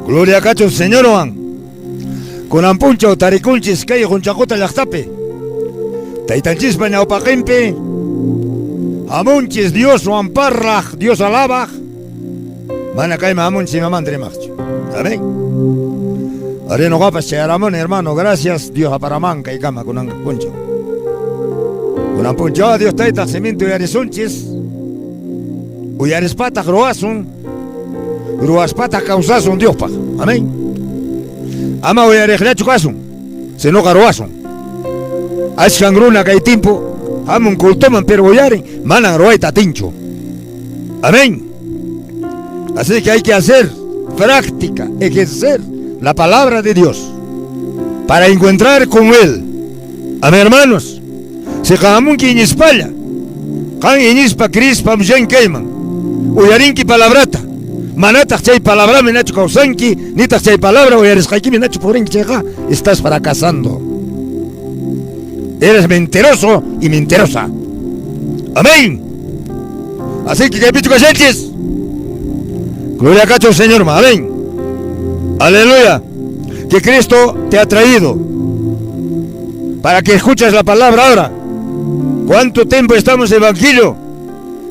Gloria kachun Señorwan. Kunan p'unchaw tarikunchis kay Qunchaquta llaqtapi. Taytanchispa ñawpaqinpi hamunchis Dioswan parlaq, Dios alabaq. Mana kayman hamunchis imamanta rimaqchu. Amén. Ari noqapas chayaramuni, hermano, gracias Dios aparaman kaykama kunan p'unchaw. Kunan p'unchaw Dios taytaq siminta uyarisunchis. Uyarispataq ruwasun. Ruwaspataq kawsasun Diospaq. Amén. Ama uyariqllachu kasun, sinoqa ruwasun. Ashkan runa kay timpu hamun cultoman pero uyarin, manan ruwayta atinchu. Amén. Así que hay que hacer práctica, ejercer la palabra de Dios para encontrar con Él. Amén, hermanos. Si qamunki iñispalla, qan iñispa creespa mushan kayman, uyarinki palabrata, manataq chay palabrami nachu kawsanki, nitaq chay palabra uyarisqaykimi nachu purinki chayqa, estás fracasando. Eres mentiroso y mentirosa. Amén. Así que kaypichu kashanchis. Gloria kachun Señor, amén. Aleluya. Que Cristo te ha traído para que escuches la palabra ahora. ¿Cuánto tiempo estamos en Evangelio?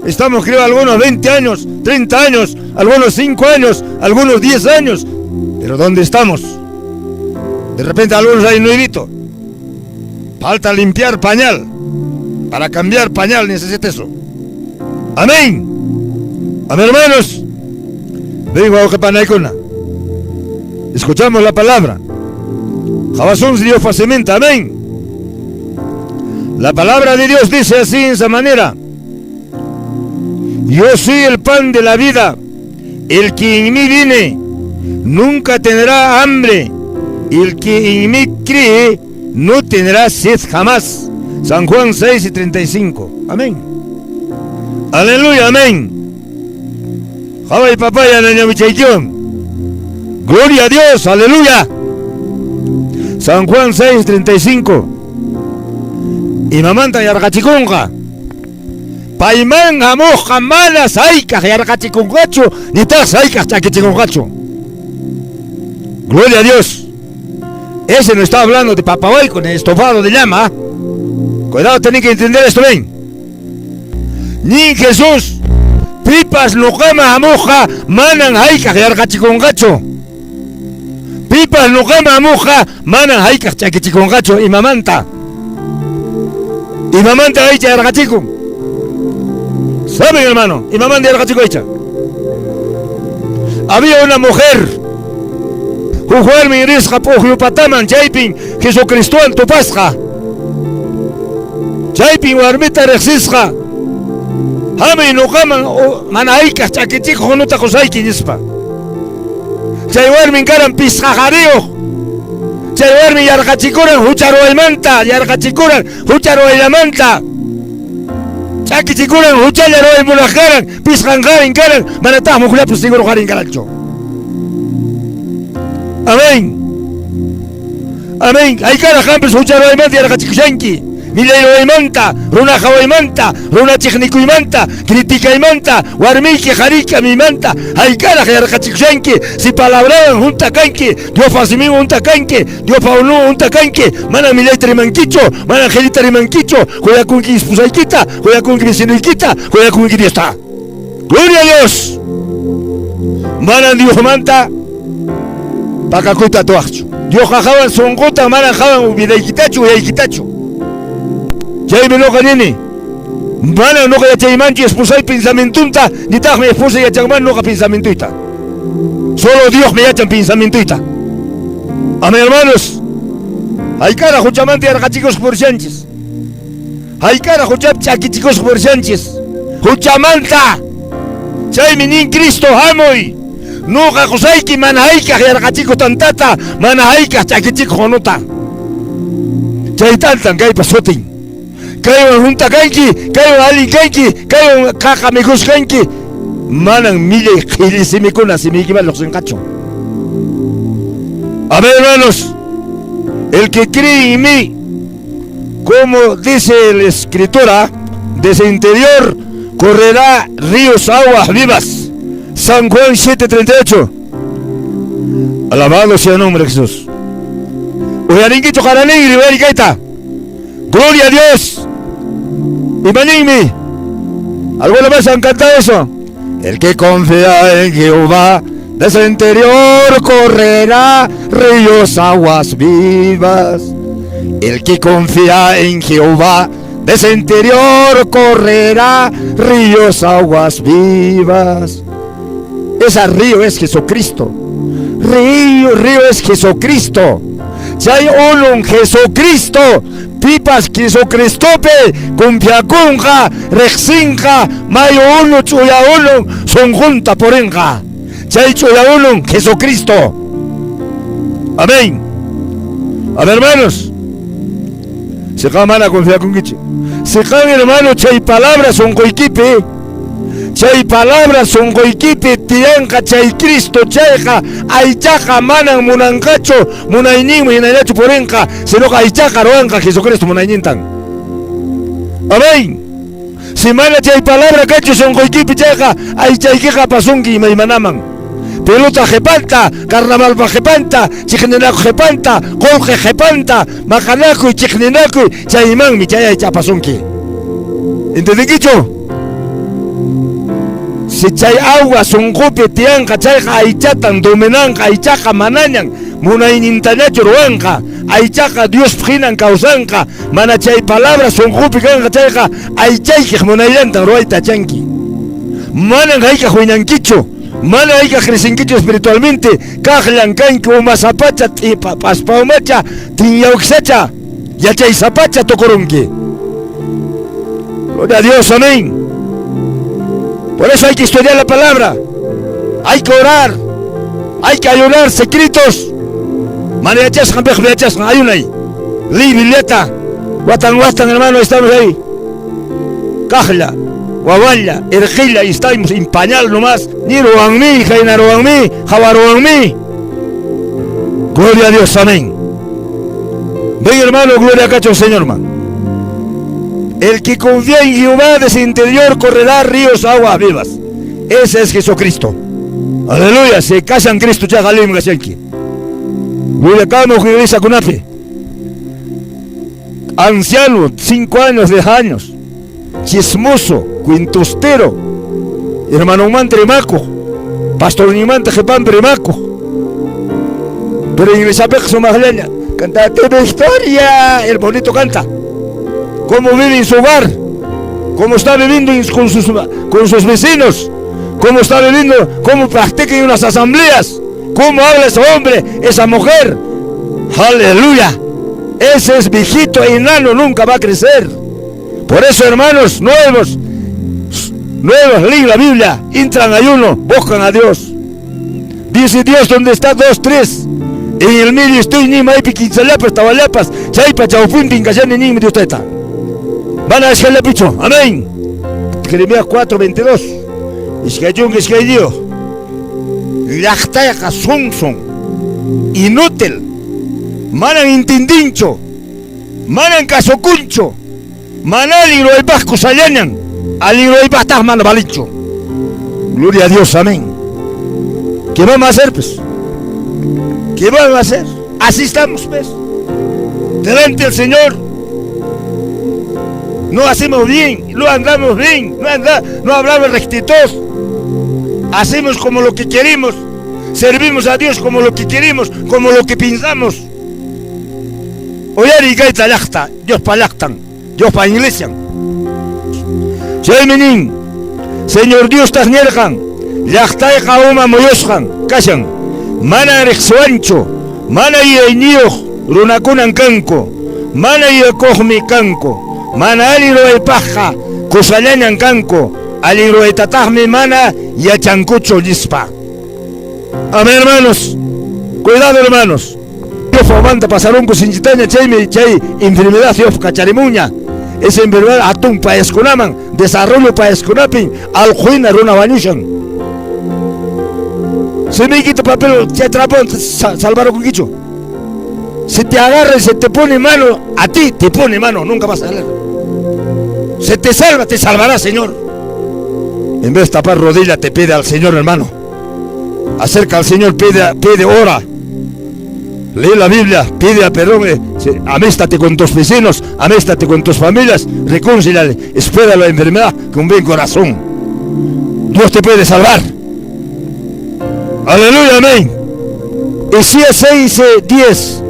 Estamos, creo, algunos 20 años, 30 años, algunos 5 años, algunos 10 años. Pero ¿dónde estamos? De repente algunos hay nuevito. Falta limpiar pañal. Para cambiar pañal necesita eso. Amén. Amén, hermanos. Vengo a panaykuna. Escuchamos la palabra. Jabasun Dios facilmente. Amén. La palabra de Dios dice así en esa manera. Yo soy el pan de la vida. El que en mí viene nunca tendrá hambre. El que en mí cree no tendrá sed jamás. San Juan 6 y 35. Amén. Aleluya, amén. Jaway papaya nañawichaykiwan. Gloria a Dios, aleluya. San Juan 6, 35. Imamanta yarqachikunqa. Payman hamuqqa mana saykaq yarqachikunqachu, nitaq saykaq ch'akichikunqachu. Gloria a Dios. Ese no está hablando de papawayku ni estofado de llama. Cuidado, tienen que entender esto bien. Nin Jesús, pipas nuqaman hamuqqa manan hayk'aq yarqachikunqachu. Pipas nuqaman hamuqqa manan hayk'aq ch'akichikunqachu. Imamanta? Imamanta aycha yarqachikun? ¿Saben, hermano? Imamanta yarqachikun aycha? Había una mujer, huk warmin risqa p'uqyu pataman, chaypin Jesucristowan tupasqa. Chaypin warmita riqsisqa. Hamuy nuqaman mana hayk'aq ch'akichikuq unuta qusayki nispa. Chay warmin karan pisqa qhariyuq. Chay warmin yarqachikuran hucha ruwaymanta, yarqachikuran hucha ruwayllamanta. Ch'akichikuran huchalla ruway munaq karan, pisqan qarin karan, manataq hukllapas seguro qarin karanchu. Amén. Amén. Hayk'araq qanpas hucha ruwaymanta yarqachikushanki. Millay ruwaymanta, runa hawaymanta, runa chiqnikuymanta, criticaymanta, warmiyki, qhariyki amiymanta, hayk'araq yarqachikushanki. Si palabrawan hunt'a kanki, Diospa siminwan hunt'a kanki, Diospa ununwan hunt'a kanki, mana millayta rimankichu, mana qhellita rimankichu, khuyakunki esposaykita, khuyakunki vecinoykita, khuyakunki Diosta. Gloria a Dios. Manan Diosmanta pakakuyta atuwaqchu. Diosqa qhawan sunqutan, manan qhawan vidaykitachu, uyaykitachu. Chaymi noqa nini, manan noqa yachaymanchu esposay pensamientonta, nitaqmi esposay yachanman noqa pensamientoyta. Solo Diosmi yachan pensamientoyta. Amén, hermanos. Hayk'araq huchamanta yarqachikusqa purishanchis. Hayk'araq huchapi ch'akichikusqa purishanchis. Huchamanta. Chaymi nin Cristo hamuy. Noqa qusayki mana hayk'aq yarqachikuq tantata, mana hayk'aq ch'akichikuq unuta. Chay tantan kaypa sutin. Kaywan hunt'a kanki, kaywan allin kanki, kaywan qaqa mikhusqa kanki. Manan millay qhilli simikuna simiykiman lluqsinqachu. Amén, hermanos. El que cree en mí, como dice la escritura, de su interior correrá ríos aguas vivas. San Juan 7:38. Alabado sea el nombre de Jesús. Uyarinkichu qaraningri, uyarikayta. Gloria a Dios. Imaninmi. ¿Alguna vez han cantado eso? El que confía en Jehová, de su interior correrá ríos aguas vivas. El que confía en Jehová, de su interior correrá ríos aguas vivas. Ese río es Jesucristo. Río, río es Jesucristo. Chay unun Jesucristo. Pipas Jesucristopi confiakunqa, riqsinqa, mayu unu, ch'uya unun, sunqunta purinqa. Chay ch'uya unun Jesucristo. Amén. A ver, hermanos. Si qam mana confiakunkichu. Si qam hermano chay palabra sunquykipi, chay palabra sunquykipi tiyanqa chay Cristo chayqa aychaqa manan munanqachu, munayninmi hinallachu purinqa, sinoqa aychaqa ruwanqa Jesucristo munaynintan. Amén. Si mana chay palabra kachu sunquykipi chayqa aychaykiqa apasunki imaymanaman. Pelota qhipanta, carnavalpa qhipanta, chiqninakuq qhipanta, qullqi qhipanta, maqanakuy, chiqninakuy, chaymanmi chay aycha apasunki. ¿Entendinkichu? Si chay agua sunqupi tiyanqa chayqa aychatan dominanqa, aychaqa manañan munaynintañachu ruwanqa, aychaqa Diospaq hinan kawsanqa, mana chay palabra sunqupi kanqa chayqa aychaykiq munayllantan ruwayta achanki. Manan hayk'aq wiñankichu, mana hayk'aq crecinkichu espiritualmente, kaqllan kanki umasapacha, p'aspa umacha, tinyawksacha, yachaysapacha tukurunki. Gloria a Dios, amén. Por eso hay que estudiar la palabra, hay que orar, hay que ayunar secretos. Mana yachasqan piq yachasqan ayunay. Liy Bibliata, watan watan hermano, estamos ahí. Kaqlla, wawalla, irqilla, estamos en pañal nomás. Ni ruwanmi, kayna ruwanmi, hawa ruwanmi. Gloria a Dios, amén. Ven hermano, gloria a kachun Señor man. El que confía en Jehová de su interior correrá ríos aguas vivas. Ese es Jesucristo. Aleluya. Se casan Cristo chayqa lim kashanki. Gloria kamo iglesia kunapi. Anciano, 5 años, 10 años. Chismoso, cuentostero. Hermano rimakuq. Pastorninmanta qhipanpi rimakuq. Pero iglesiapiqa sumaqllaña. Cantate victoria. El bonito canta. Cómo vive en su hogar. Cómo está viviendo con sus vecinos. Cómo está viviendo, cómo practica en unas asambleas. Cómo habla ese hombre, esa mujer. Aleluya. Ese es viejito enano, nunca va a crecer. Por eso, hermanos nuevos, nuevos, leen la Biblia, entran ayuno, buscan a Dios. Dice Dios, donde está dos, tres. En el medio estoy, ni maypi kinsallapas, tawallapas, chaypa chawpinpin kashani ninmi Dios tayta. Van a picho. Amén. Jeremías 4, 22. Iskay iskayniyuq. Llaqtayqa sonson. Inútil. Manan entendinchu. Manan kasukunchu. Mana allin ruwaypaq kusallañan. Allin ruwaypaqtaq mana valinchu. Gloria a Dios, amén. ¿Qué vamos a hacer, pues? ¿Qué vamos a hacer? Así estamos, pues. Delante del Señor. No hacemos bien, no andamos bien, no hablamos rectitud. Hacemos como lo que queremos. Servimos a Dios como lo que queremos, como lo que pensamos. Uyariy kayta llaqta, Diospa llaqtan, Diospa iglesian. Chaymi nin, Señor Diostaq nirqan, llaqtayqa uma muyusqan kashan, mana riqsiwanchu, mana yuyayniyuq runakunan kanku, mana yuyakuqmi kanku, mana allin ruwaypaqqa kusallañan kanku, allin ruwaytataqmi mana yachankuchu nispa. Amén, hermanos. Cuidado, hermanos. Dios manta pasarunku sinchitaña chaymi chay enfermedad Dios kacharimunña. Esa enfermedad atun paiskunaman, desarrollo paiskunapin, alquina runa wañushan. Simiykita papel chay trapón salvarukunkichu. Si te agarra y se te pone mano, a ti te pone mano, nunca vas a salir. Se te salva, te salvará, Señor. En vez de tapar rodilla, te pide al Señor, hermano. Acerca al Señor, pide, pide hora. Lee la Biblia, pide a perdón, améstate con tus vecinos, améstate con tus familias, reconcíliale, espera la enfermedad con buen corazón. Dios te puede salvar. Aleluya, amén. Isaías 6, 10.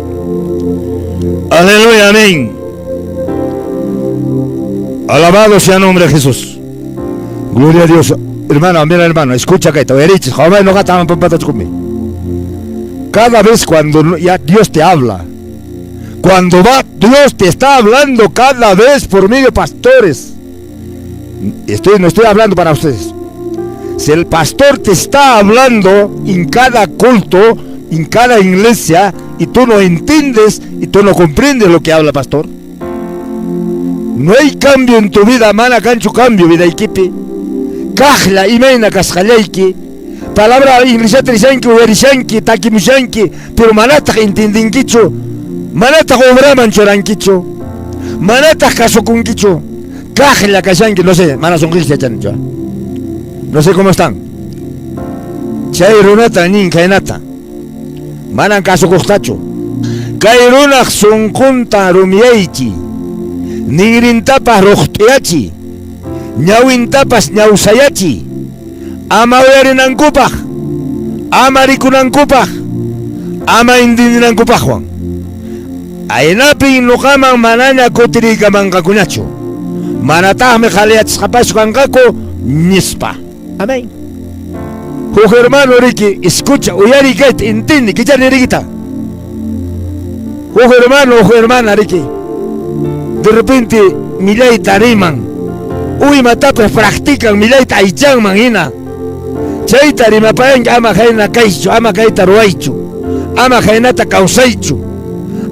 Aleluya, amén. Alabado sea el nombre de Jesús. Gloria a Dios. Hermano, mira hermano, escucha que te voy a decir, Cada vez cuando ya Dios te habla, cuando va, Dios te está hablando cada vez por medio de pastores. No estoy hablando para ustedes. Si el pastor te está hablando en cada culto, en cada iglesia, y tú no entiendes y tú no comprendes lo que habla el pastor, no hay cambio en tu vida, mana kanchu cambio vidaykipi. Kaqlla imayna kasqallayki. Palabra iglesiata rishanki, uyarishanki, takimushanki, pero manataq entendinkichu, manataq obraman churankichu, manataq kasukunkichu. Kaqlla kashanki, no sé, mana sunquyki yachanichu. No sé cómo están. Chay runata nin khaynata. Manan kasukuqtachu. Kay runaq sunqunta rumiyaychi, ninrintapas ruqt'uyachi, ñawintapas ñawsayachi, ama uyarinankupaq, ama rikunankupaq, ama entendinankupaqwan. Aynapin nuqaman manaña kutiriykamanqakuñachu, manataqmi qhaliyachisqapaschu kanqaku, nispa. Amén. Huk hermano riki, escucha, uyari kayta, entiende, kichani rikita. Huk hermano, huk hermana riki, de repente millayta riman, uymatapas practican millayta aychanman hina. Chayta rimapayanki, ama khayna kaychu, ama kayta ruwaychu, ama khaynata kawsaychu,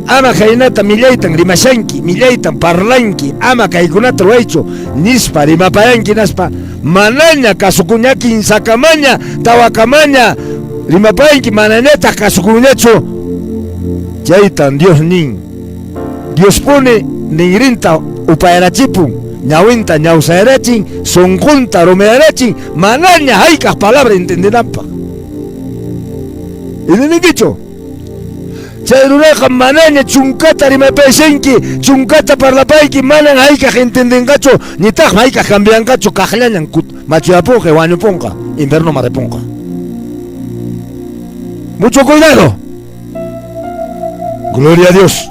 ama khaynata millaytan rimashanki, millaytan parlanki, ama kaykunata ruwaychu, nispa rimapayanki, naspa manaña kasukuña kinsakamaña, tawakamaña rimapayanki, manañataq kasukuñachu. Chaytan Dios nin. Dios pone ninrinta upayarachipun, ñawinta ñawsayarachin, sunqunta rumiyarachin, manaña hayk'aq palabra entendinanpaq. ¿Entendinkichu? Chay runaqa manaña chunkata rimapayashanki, chunkata parlapayki, manan hayk'aq entendinqachu, nitaq hayk'aq cambianqachu, kaqllañan machuyapunqa, wañupunqa, infiernoman ripunqa. Mucho cuidado. Gloria a Dios.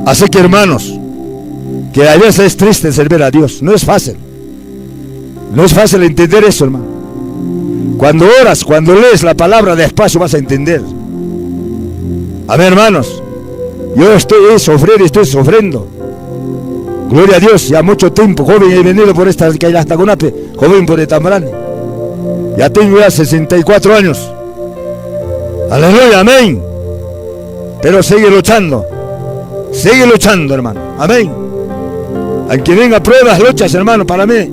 Así que hermanos, que a veces es triste servir a Dios, no es fácil. No es fácil entender eso, hermano. Cuando oras, cuando lees la palabra despacio vas a entender. A ver, hermanos, yo estoy sufriendo, estoy sufriendo. Gloria a Dios, ya mucho tiempo, joven, he venido por esta calle hasta Gunape, joven por Tambrani. Ya tengo ya 64 años. Aleluya, amén. Pero sigue luchando. Sigue luchando, hermano. Amén. Aunque venga pruebas, luchas, hermano, para mí.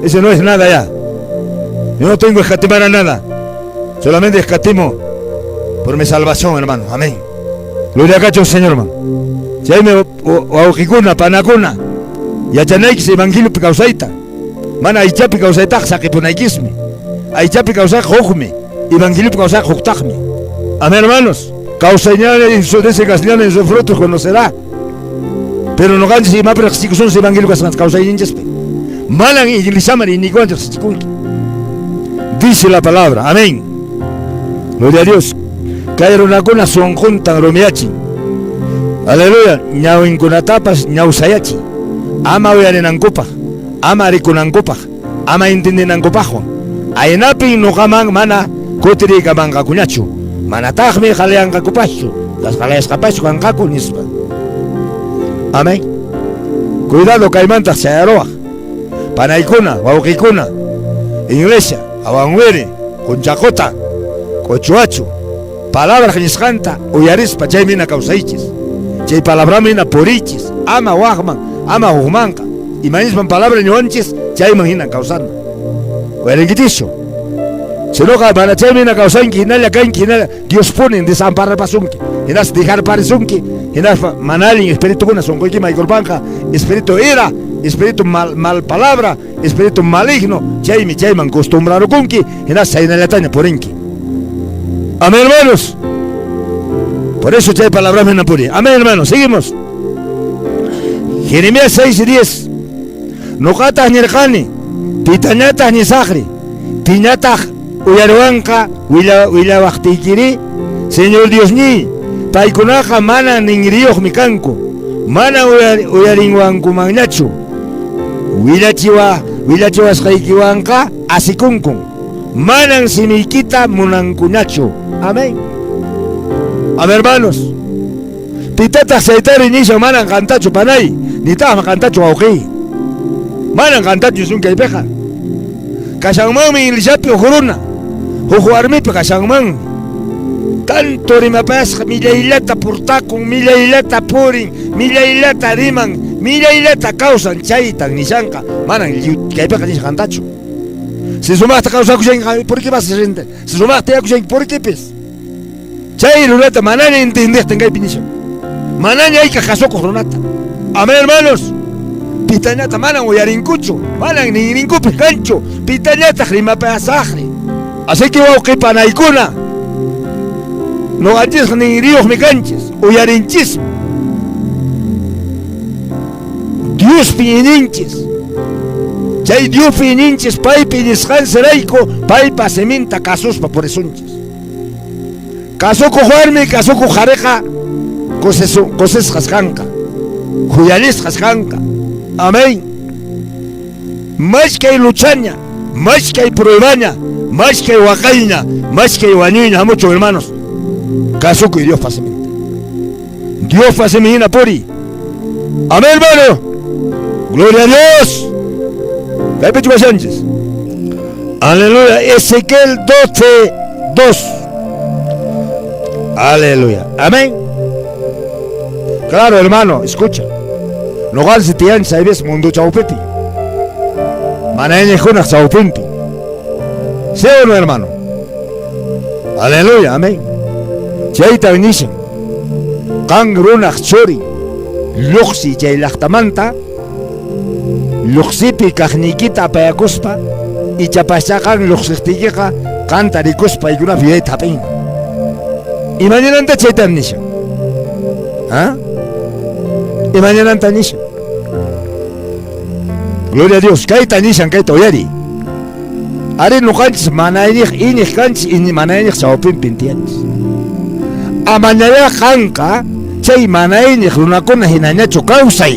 Ese no es nada ya. Yo no tengo que escatimar a nada. Solamente escatimo por mi salvación, hermano. Amén. Gloria a cacho, Señor, hermano. Si hay me wawqikuna, panakuna, yachanaykis evangeliopi kawsayta. Mana aychapi kawsaytaqa saqipunaykismi. Aychapi kawsayqa hukmi, evangeliopi kawsayqa huktaqmi. Amén, hermanos. Kawsayñana en su dice castellano en sus frutos conocerá. Pero no ganches imapi riqsikusunchis evangelio kasqanta kawsayninchispi. Manan iglesiaman iñiykuwanchis riqsichikunki. Dice la palabra. Amén. Gloria a Dios. Kay runakuna sunquntan rumiyachin. Aleluya. Ñawinkunatapas ñawsayachin. Ama uyarinankupaq, ama rikunankupaq, ama entendinankupaqwan. Aynapin nuqaman mana kutiriykamanqakuñachu. Manataqmi qhaliyanqakupaschu, qhalayasqapaschu kanqaku nispa. Amén. Cuidado kaymantaq chayaruwaq. Panaykuna, wawqikuna, iglesia, awanwiri, qunchaqota, k'uchuachu, palabra nisqanta uyarispa chaymina kawsaychis. Chay palabramina purichis, ama waqman, ama hukmanqa. Imanispan palabra ñuwanchis, chayman hina kawsana. Uyarinkitischu. Sinoqa mana chaymina kawsanki, hinalla kanki, hinalla Dios pone desampararpasunki, hinas dejarparisunki, hinaspa mana allin espiritukuna sunquykiman haykurpanqa, espíritu ira, espíritu mal palabra, espíritu maligno, chaymi chayman costumbrarukunki, hinas chaynallataña purinki. Amén, hermanos. Por eso chay palabra me puri. Amén, hermano. Seguimos. Jeremías 6 y 10. Noqataq nirqani, pitañataq nisaqri, piñataq uyariwanqa willawaqtiykiri, Señor Diosniy, paykunaqa mana ninriyuqmi kanku, mana uyarinwankumanñachu. Willachiwasqaykiwanqa asikunkun, manan simiykita munankuñachu. Amén. Amén, hermanos. Pitataq chaytari nishan manan qantachu panay, nitaqmi qantachu wawqiy. Manan qantachu nisun kaypiqa. Kashanmanmi iglesiapi huk runa, huk warmipi kashanmanmi. Tanto rimapayasqa millaylata portakun, millaylata purin, millaylata riman, millaylata kawsan, chaytan nishanqa, manan lliw kaypiqa nishan qantachu. Si sumaqta kawsakushanki, por qué vas a Si sumaqta yakushanki, por qué pis? Chay runata manaña entiendejtin kaypi nishan. Manaña hayk'aq kasukuq runata. Amén, hermanos. Pitañata manan uyarinkuchu, manan ninrinkupis kanchu, pitañataq rimapayasaqri. Así que wawqi panaykuna, noqanchisqa ninriyuqmi kanchis, uyarinchismi. Diospi iñinchis. Chay Diospi iñinchis, paypi iñisqansirayku, paypa siminta kasuspa purisunchis. Kasukuq warmi, kasukuq qhariqa kusisqas kanqa, khuyalisqas kanqa. Amén. Mashkay luchaña, mashkay pruebaña, mashkay waqayña, mashkay wañuyña hamuchun, hermanos. Kasukuy Diospa siminta. Diospa simin hina puriy. Amén, hermano. Gloria a Dios. Kaypichu kashanchis. Aleluya. Ezequiel 12, 2. Aleluya. Amén. Claro, hermano, escucha. Noqanchis tiyanchis hay veces mundo chawpipi. Mana iñiqkunaq chawpinpi. ¿Sí o no, hermano? Aleluya, amén. Chaytan nishan. Qan runaq churin, lluqsiy chay llaqtamanta, lluqsipi kaqniykita apayakuspa, ichapaschá qan lluqsiqtiykiqa qanta rikuspa paykunap yuyayta hap'inqa. Imañananta chaytan nishan? ¿Ah? Imañananta nishan? Gloria a Dios, kayta nishan, kayta uyariy. Ari noqanchis mana iñiq iñiq kanchis, mana iñiq chawpinpin tiyanchis. Amañayá qanqa chay mana iñiq runakuna hinañachu kawsay.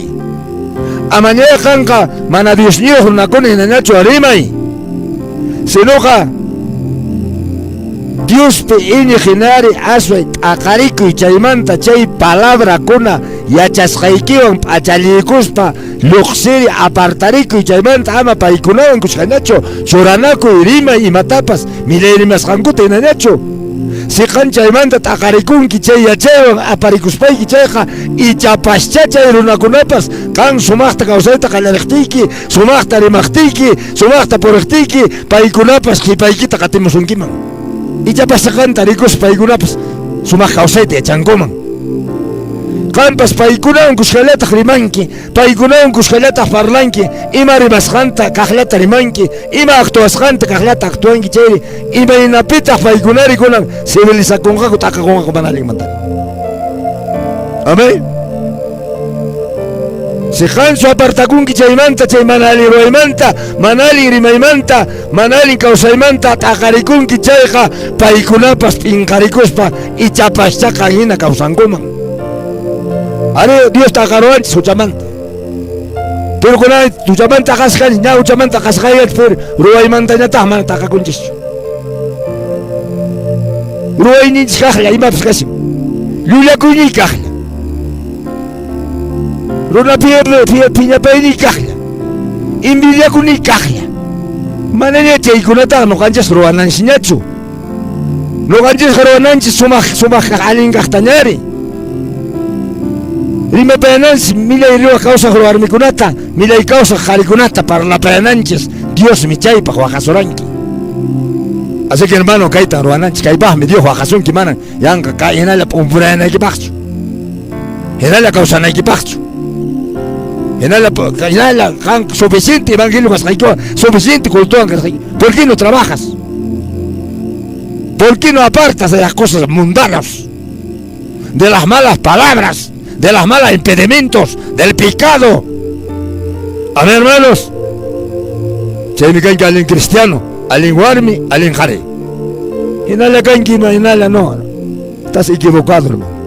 Amañayá qanqa mana Diosniyuq runakuna hinañachu rimay. Sinoqa Diospi iñiq hinari asway t'aqarikuy chaymanta chay palabrakuna yachasqaykiwan p'achallikuspa lluqsiri apartarikuy chaymanta ama paykunawan kushkanachu churanakuy rimay imatapas millay rimasqankuta hinañachu. Si qan chaymanta t'aqarikunki chay yachaywan aparikuspayki chayqa ichapaschá chay runakunapas qan sumaqta kawsayta qallariqtiyki, sumaqta rimaqtiyki, sumaqta puriqtiyki paykunapas qhipaykita qatimusunkiman. Ichapaschá qanta rikuspa paykunapas sumaq kawsayta yachankuman. Qanpas paykunawan kushkallataq rimanki, paykunawan kushkallataq parlanki, ima rimasqanta kaqllata rimanki, ima actuasqanta kaqllata actuanki chayri imaynapitaq paykunari kunan civilizakunqaku t'aqakunqaku mana allinmanta. Amén. Si qanchu apartakunki chaymanta, chay mana allin ruwaymanta, mana allin rimaymanta, mana allin kawsaymanta t'aqarikunki chayqa paykunapas p'inqarikuspa ichapaschá qan hina kawsankuman. Ari Dios t'aqaruwanchis huchamanta. Pero kunan huchamanta t'aqasqanchis, ña huchamanta t'aqasqayachis, pero ruwaymantañataq mana t'aqakunchischu. Ruwayninchis kaqlla imapas kashan. Llullakuyniy kaqlla. Runa phiñapayniy kaqlla. Envidiakuniy kaqlla. Manaña chaykunataqa noqanchis ruwananchisñachu. Noqanchisqa ruwananchis sumaq sumaq kaq allin kaqtañari. Rimapayananchis millay ruwaq kawsaq warmikunata, millay kawsaq qharikunata parlapayananchis. Diosmi chaypaq waqasuranki. Así que hermano, kaytan ruwananchis, kaypaqmi Dios waqasunki, manan yanqa kay hinalla p'umpurayanaykipaqchu. Hinalla kawsanaykipaqchu. Hinalla hinalla qan suficiente evangelio kasqaykiwan, suficiente cultowan kasqayki. ¿Por qué no trabajas? ¿Por qué no apartas de las cosas mundanas? de las malas palabras, de las malas impedimentos, del pecado. A ver, hermanos, chaymi kanki allin cristiano, allin warmi, allin qhari. Hinalla kanki, hinalla no. Estás equivocado, hermano.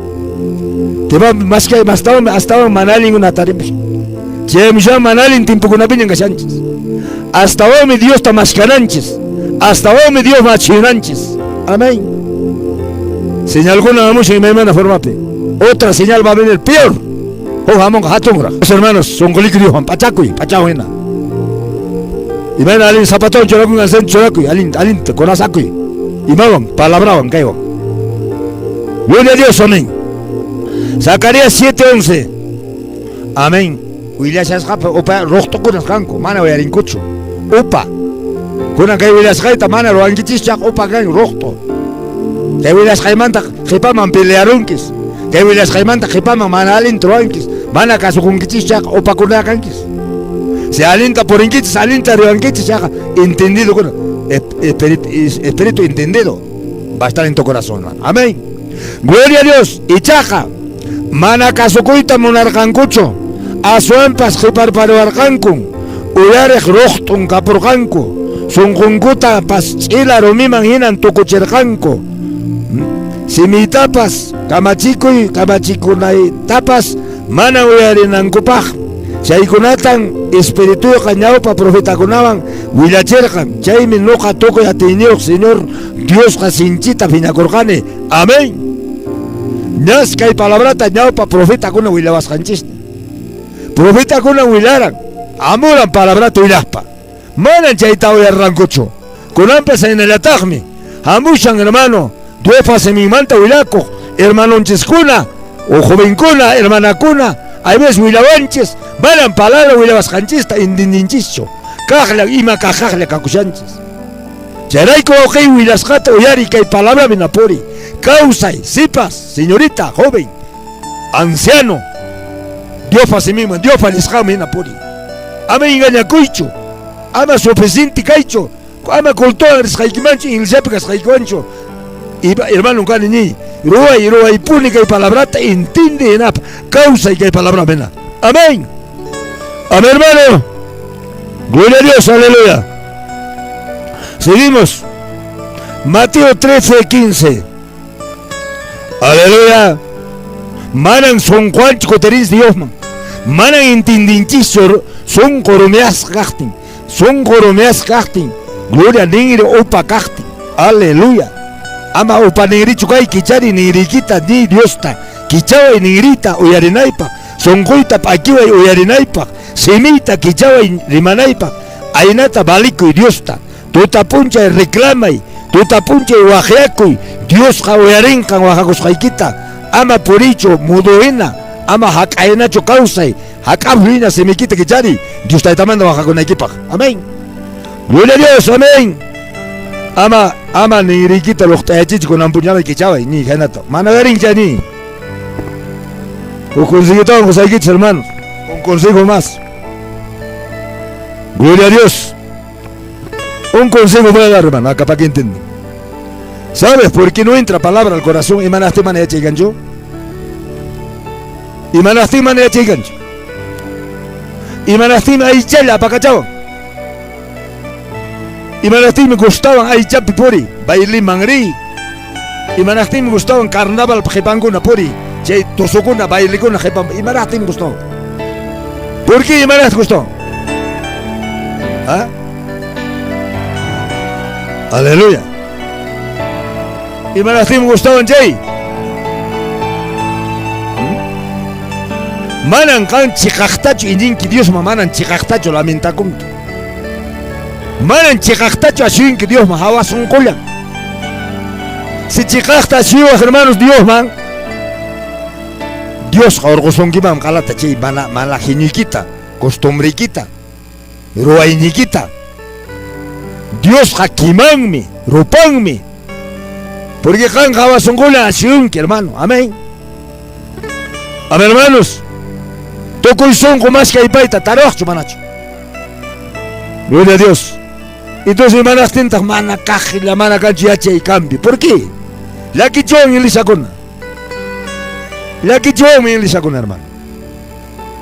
Te va más que astawan astawan mana allinkunata tarimush. Chaymushan mana allin timpukunapiñan kashanchis. Astawanmi Diosta maskananchis. Astawanmi Dios machinanchis. Amén. Señalkuna hamushan imaymana formapi. Otra señal va a venir peor. Huk hamunqa hatunraq. Hermanos, sunquliki Dioswan p'achakuy, p'achawan hina. Imayna allin zapatowan churakunqa churakuy, allin allinta corazakuy. Imawan, palabrawan kaywan. Gloria a Dios, amén. Zacarías 7:11. Amén. Willashasqapi upa ruqtukunas kanku, mana uyarinkuchu. Upa. Kunan kay willasqayta mana ruwankichischaq upa kan ruqtu. Kay willasqaymanta qhipaman pelearunkis. Kay willasqaymanta qhipaman mana allinta ruwankis. Mana kasukunkichischaq upakuna kankis. Si allinta purinkichis, allinta ruwankichis chaqa entendido kuna. Espíritu entendido va a estar en tu corazón, hermano. Amén. Gloria a Dios. Ichaqa mana kasukuyta munarqankuchu. Aswanpas qhiparparuwarqanku. Uyariq ruqt'un kapurqanku. Sunqunkuta pas ch'ila rumiman hinan tukuchirqanku. Simiytapas kamachikuy kamachikunaytapas mana uyarinankupaq. Chaykunatan Espirituyqa ñawpa profetakunawan willachirqan. Chaymi nuqa tukuy atiyniyuq Señor Diosqa sinchita phiñakurqani. Amén. Ñas kay palabrata ñawpa profetakuna willawasqanchista. Profetakuna willaran, amuran palabrata willaqpa. Manan chayta uyarrankuchu. Kunanpas hinallataqmi. Hamushan hermano, Diospa siminmanta willakuq hermanonchiskuna o jovenkuna, hermanakuna, hay veces willawanchis, manan palabra willawasqanchista entendinchischu. Kaqla ima kaqaqla kakushanchis. Chayrayku wawqiy willasqata uyari kay palabra minapuri. Kawsay, sipas, señorita, joven, anciano, Diospa siminman, Diospa nisqanman hina puri. Ama engañakuychu, ama suficiente kaychu, ama cultuwan risqaykimanchu, iglesiapi kasqaykiwanchu. Hermano kani niy, ruway, ruwaypuni kay palabrata entiende hinapa, kawsay kay palabra hina. Amén. Amén, hermano. Gloria a Dios, aleluya. Seguimos. Mateo 13, 15. Aleluya. Manan sunquwanchu kutirinchis Diosman. Manan entendinchischu sunqu rumiasqa kaqtin. Sunqu rumiasqa kaqtin. Gloria ninri upa kaqtin. Aleluya. Ama upa ninrichu kay kichari ninriykita ni Diosta. Kichaway ninriyta uyarinaypaq. Sunquyta p'akiway uyarinaypaq. Simiyta kichaway rimanaypaq. Aynata valikuy Diosta. Tuta p'unchay reclamay, tuta p'unchay waqyakuy, Diosqa uyarinqan waqakusqaykita. Ama puriychu mudu hina, ama hak'aynachu kawsay, hak'afu hina simiykita kichariy, Dios Taytamanta waqakunaykipaq. Amén. Gloria a Dios, amén. Ama ama ninriykita luqt'ayachichu kunan p'unchawmi kichaway, ni hinata. Mana uyarincha ni. Huk consejitawan qusaykichis, hermanos. Un consejo más. Gloria a Dios. Un consejo voy a dar, hermano, acá para que entiendan. ¿Sabes por qué no entra palabra al corazón? Imanaqtin mana yachaykanchu? Imanaqtin mana yachaykanchu? Imanaqtinmi aychalla apakachawan? Imanaqtinmi gustawan aychapi puri, baileman riy? Imanaqtinmi gustawan carnaval qhipankuna puri, chay tusukuna, bailikuna qhipan, imanaqtinmi gustawan? ¿Por qué imanaqtin gustawan? ¿Ah? Aleluya. Imanaqtinmi gustawan chay? Manan qan chiqaqtachu iñinki Diosman, manan chiqaqtachu lamentakunki. Manan chiqaqtachu ashuyinki Diosman, hawa sunqullan. Si chiqaqta ashuyuwaq hermanos Diosman, Diosqa urqusunkiman qalata chay mana mala geniuykita, costumbreykita, ruwayniykita. Diosqa kimanmi, rupanmi. Porque qan hawa sunqullan ashuyunki, hermano. Amén. Amén, hermanos. Tukuy sunqu maskay payta taruwaqchu manachu? Gloria a Dios. Entonces imanaqtintaq mana kaqlla mana kanchu yachay cambio. ¿Por qué? Llakichuwan iglesia. Llakichiwanmi inglishakuna, hermano.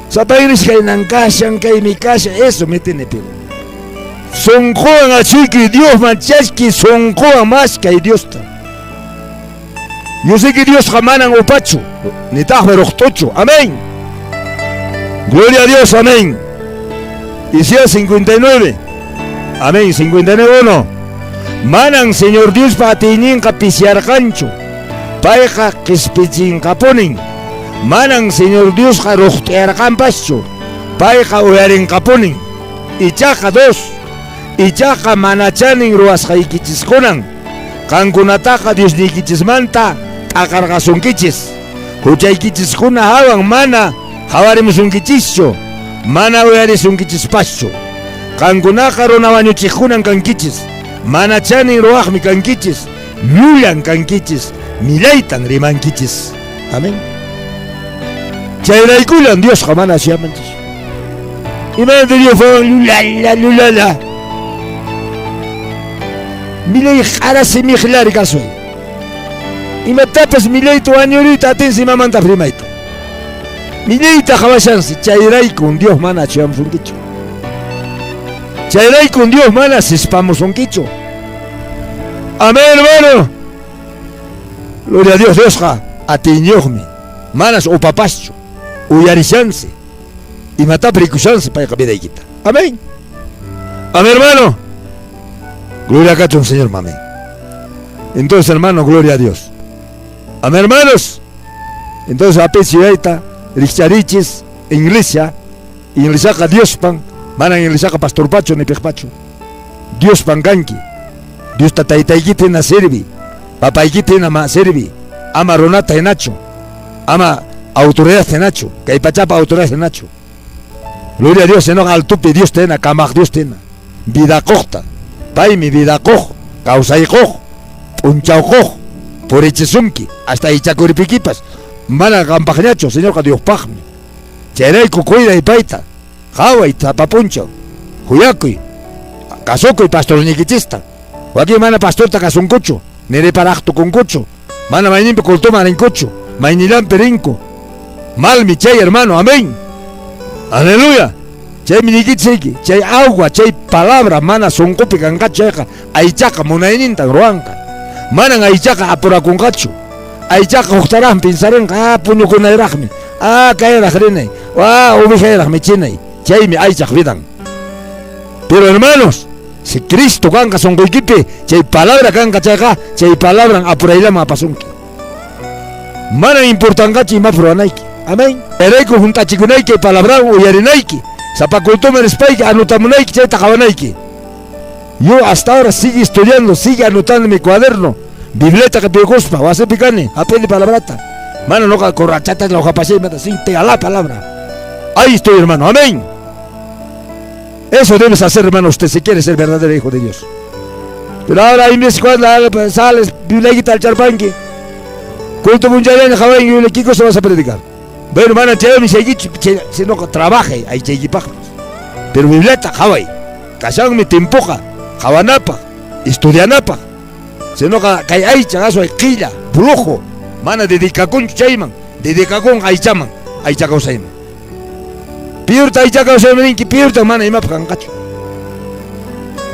Sapa inglish kaynan kashan, kaymi kashan, eso me tiene pena. Sunquwan achuykuy Diosman chaski, sunquwan maskay Diosta. Yo sé que Diosqa manan upachu, nitaqmi ruqt'uchu. Amén. Gloria a Dios, amén. Isaías 59. Amén, 59 1. Manan Señor Diospa atiyninqa pisiarqanchu. Payqa qispichinqapunin. Manan Señor Diosqa ruqt'iyarqanpaschu. Payqa uyarinqapunin. Ichaqa dos. Ichaqa mana chanin ruwasqaykichiskunan qankunataqa Diosniykichismanta t'aqarqasunkichis. Huchaykichiskuna hawan mana qhawarimusunkichischu, mana uyarisunkichispaschu. Qankunaqa runa wañuchiqkunan kankichis, mana chanin ruwaqmi kankichis, llullan kankichis, millaytan rimankichis. Amén. Chayraykullan Diosqa mana suyamanchis. Imaynata Dios llullalla, llullalla. Millay q'ara simiqllari kasuy. Imatapas millayta wañuriyta atinsi imamanta rimayta. Millayta qhawashansi, chayraykun Dios mana suyamusunkichu. Chayraykun Dios mana sispamusunkichu. Amén, hermano. Gloria a Dios, Diosqa atiyniyuqmi. Manas upapaschu. Uyarishansi. Imatapas rikushansi payqa vidaykita. Amén. Amén, hermano. Gloria kachun, Señor, amén. Entonces, hermano, gloria a Dios. Amén, hermanos. Entonces, apis yuyayta, rikcharichis, iglesia, iglesiaqa Diospan, manan iglesiaqa pastorpachu ni piqpachu. Diospan kanki. Diosta taytaykita hina sirvi, papaykita hina ma sirvi, ama runata hinachu, ama autoridad hinachu, kay pachapa autoridad hinachu. Gloria a Dios, sino altopi Diosta hina, kamaq Diosta hina, vida quqta. Paymi vida quq, kawsay quq, p'unchaw quq, purichisunki, hasta ichakuripikipas, mana qampaqñachu, Señorqa Diospaqmi. Chayrayku cuiday payta, qhaway sapa p'unchaw, huyakuy, kasukuy pastorniykichista. Wakin mana pastorta kasunkuchu, ni reparaq tukunkuchu, mana mayninpi cultoman rinkuchu, maynillanpi rinku. Malmi chay hermano, amén. Aleluya. Chaymi niykichis, chay agua, chay palabra mana sunqupi kanqachu chayqa aychaqa munaynintan ruwanqa. Manan aychaqa apurakunqachu. Aychaqa huktaraqmi pinsarinqa, ah, puñukunayraqmi, ah, kayraq rinay, ah, ovejayraq michinay. Chaymi aychaq vidan. Pero hermanos, si Cristo kanqa sunquykipi, chay palabra kanqa chayqa, chay palabran apurayllaman apasunki. Mana importanqachu imapi ruwanayki. Amén. Chayrayku hunt'achikunayki palabrawan uyarinayki. Sapa cultoman rispayki anotamunayki chayta qhawanayki. Yo hasta ahora sigue estudiando, sigue anotando mi cuaderno. Bibliata qipiykuspa, wasipi kani, hap'ini palabrata. Mana noqa corrachata la hojapashay mata sin pega la palabra. Ahí estoy, hermano. Amén. Eso debes hacer, hermano, usted si quiere ser verdadero hijo de Dios. Pero ahora hay veces cuando sales, Bibliaykita alcharpanki, culto punchayllaña qhawanki, Biblia, ¿qué cosa vas a predicar? Bueno, mana chaymi chaykichu, sino trabaje, ay chaykipaqpas. Pero Bibliata qhaway, kashanmi tiempoqa, qhawanapaq, estudianapaq. Sinoqa kay aycha asway qilla, brujo, mana dedicakunchu chayman, dedicakun aychaman, aycha kawsayman. Piurta aycha kawsayman rinki, piurta mana imapaq kanqachu.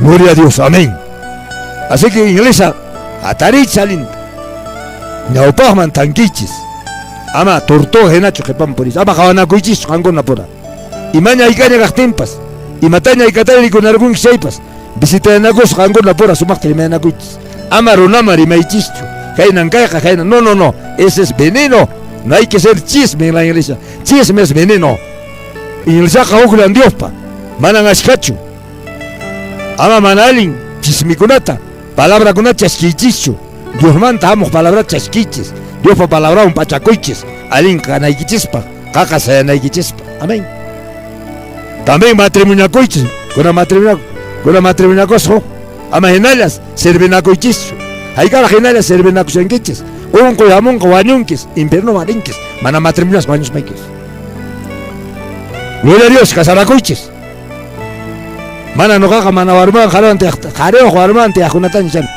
Gloria a Dios, amén. Así que iglesia, hatariychis allinta. Ñawpaqman tankichis. Ama tortuga hinachu qhipaman puriychis. Ama qhawanakuychischu qankuna pura. Imaña aykaña kaqtinpas, imataña aykatari rikunarqunki chaypas, visitayanakuspa qankuna pura sumaqta rimayanakuychis. Ama runaman rimaychischu. Kaynan kayqa, kaynan. No, no, no. Ese es veneno. No hay que ser chisme en la iglesia. Chisme es veneno. Iglesiaqa huklan Diospa. Manan ashkachu. Ama mana allin chismikunata, palabrakunata chaskiychischu. Diosmanta hamuq palabrata chaskiychis. Diospa palabrawan p'achakuychis. Allin kanaykichispaq, qaqa sayanaykichispaq. Amén. También matrimoniakuychis. Kuna matrimonio, kuna matrimoniakusqa ama hinallas servinakuychischu. Hayk'araq hinalla servinakushankichis. Unquy hamunqa wañunkis, infiernoman rinkis, mana matrimoniaspa wañuspaykis. Gloria a Dios, casarakuychis. Mana noqaqa mana warmiwan qhariwan tiyaqta, qhariwan warmiwan tiyaqkunataña chani.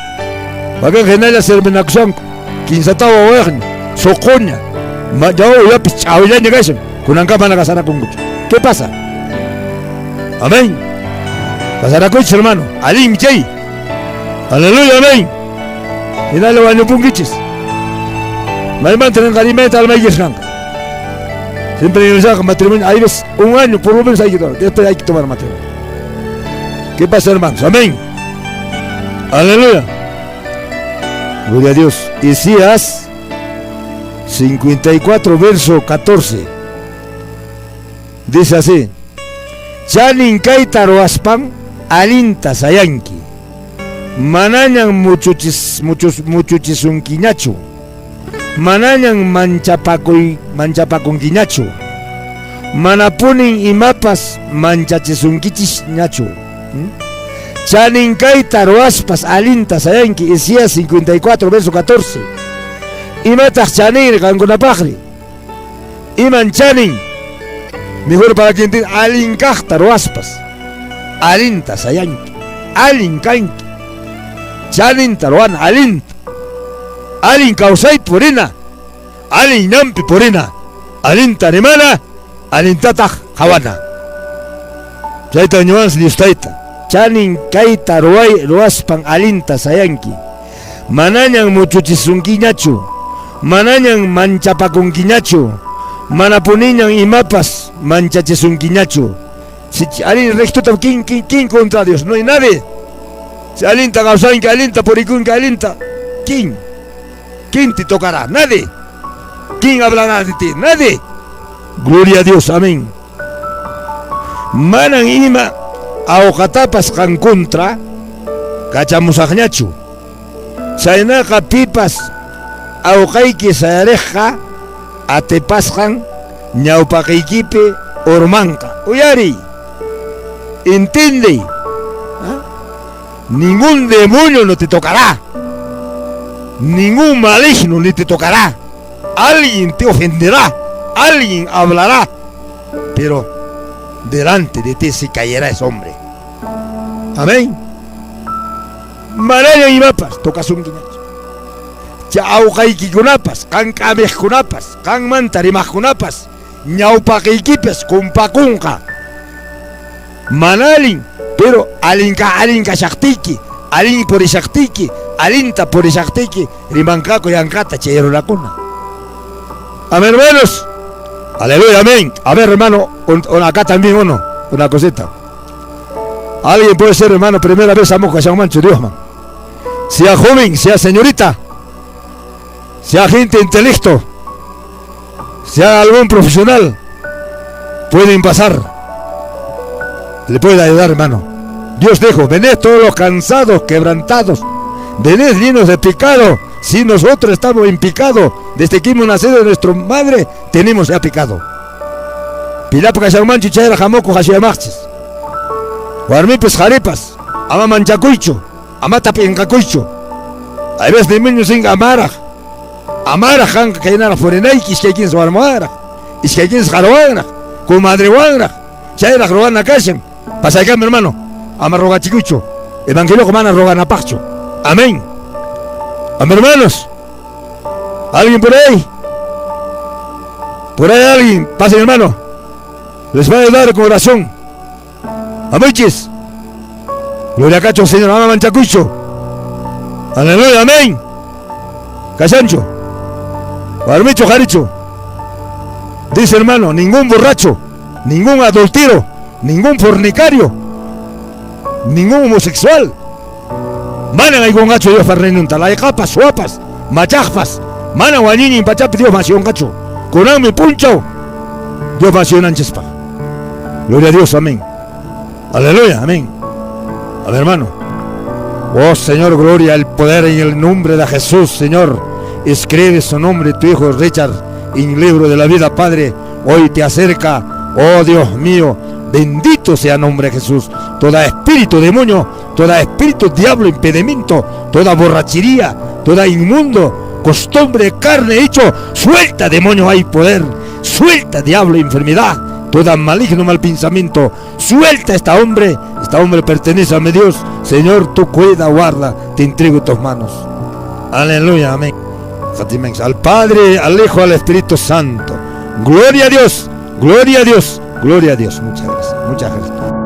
Wakinqa hinalla servinakushanku. Kinsa tawa wawayuqña, suquña. Uyapis ch'awillaña kashan. Kunanka mana casarakunkuchu. ¿Qué pasa? Amén. Casarakuychis, hermano. Alin chay. Aleluya, amén. Hinalla wañupunkichis. Maymanta rinqarimanta almaykichis kanqa. Siempre iglesia matrimonio, ahí ves, un año por lo menos hay que tomar, después hay que tomar matrimonio. ¿Qué pasa, hermanos? Amén. Aleluya. Gloria a Dios. Isaías 54, verso 14. Dice así: Chanin kayta ruwaspan allinta sayanki. Manañan muchuchis muchus muchuchisunkiñachu. Manañan manchapakunkiñachu. Manapunin imapas manchachisunkichis-ñachu. Chanin kayta ruwaspas allinta sayanki. Isaías 54, verso 14. Imataq chaninri qankunapaqri? Iman chanin? Mejor para quien tiene allin kaqta ruwaspas. Allinta sayanki. Allin kanki. Chaninta ruwana allinta. Allin kawsaypi purina. Allin ñanpi purina. Allinta rimana, allintataq qhawana. Chayta ñuwansi Dios tayta. Chanin kayta ruwaspan allinta sayanki. Manañan muchuchisunkiñachu. Manañan manchapakunkiñachu. Manapuniñan imapas manchachisunkiñachu. Si allin rectota, ¿quién contra Dios? No hay nadie. Si allinta kawsanki, allinta purikunki, allinta. ¿Quién? ¿Quién te tocará? Nadie. ¿Quién hablará de ti? Nadie. Gloria a Dios, amén. Manan ima awqatapas qan contra kachamusaqñachu. Chaynaqa pipas awqayki sayariqqa atipasqan ñawpaqiykipi urmanqa. Uyariy. Entiende. ¿Ah? Ningún demonio no te tocará. Ningún maligno ni te tocará. Alguien te ofenderá. Alguien hablará. Pero delante de ti se caerá ese hombre. Amén. Manaña imapas tokasunkiñachu. Chay awqaykikunapas, qan k'amiqkunapas, qanmanta rimaqkunapas, ñawpaqiykipas kumpakunqa. Mana allin, pero allinka allin kashaqtiyki, allin purishaqtiyki, allinta purishaqtiyki, rimanqaku yanqata chay runakuna. Amén, hermanos. Aleluya, amén. A ver, hermano, acá también uno, una cosita. Alguien puede ser, hermano, primera vez amo mancho Dios, man. Sea joven, sea señorita, sea gente intelecto, sea algún profesional, pueden pasar. Le puede ayudar, hermano. Dios dijo: venid todos los cansados, quebrantados, venid llenos de pecado. Si nosotros estamos en pecado, desde que hemos nacido de nuestra madre, tenemos ya pecado. Pillapas kashanmanchu chayraq hamukuq ashuyamaqchis. Warmipas qharipas, ama manchakuychu, amata p'inqakuychu. Hay veces demonio sin amaraq. Amaraq qanqa kaynaraq purinayki, iskay warmiwanraq, iskay kinsa qhariwanraq, comadrewanraq, chayraq ruwana kashan. Pasaykami, hermano, ama rogachikuychu. Evangelioqa mana roganapaqchu. Amén. Amén, hermanos. ¿Alguien por ahí? Por ahí alguien. Pasen, hermano. Les va a ayudar con oración. Amuchis. Gloria kachun, Señor. Ama manchakuychu. Aleluya, amén. Kashanchu. Warmichu, qharichu. Dice, hermano, ningún borracho, ningún adultero, ningún fornicario, ningún homosexual. Manan aykunqachu Diospa reinonta, layqapas, suwapas, machaqpas, mana wañuynin pachapi Dios masyunqachu. Kunanmi punchaw Dios masyunanchispaq. Gloria a Dios, amén. Aleluya, amén. A ver, hermano. Oh Señor, gloria al poder en el nombre de Jesús, Señor. Escribe su nombre, tu hijo Richard, en el libro de la vida, Padre. Hoy te acerca, oh Dios mío, bendito sea el nombre de Jesús. Toda espíritu demonio, toda espíritu diablo, impedimento, toda borrachería, toda inmundo, costumbre, carne, hecho, suelta demonio, hay poder, suelta diablo, enfermedad, toda maligno mal pensamiento, suelta este hombre pertenece a mi Dios. Señor, tú cuida, guarda, te entrego tus manos. Aleluya, amén. Al Padre, al Hijo, al Espíritu Santo. Gloria a Dios, gloria a Dios, gloria a Dios. Muchas gracias, muchas gracias.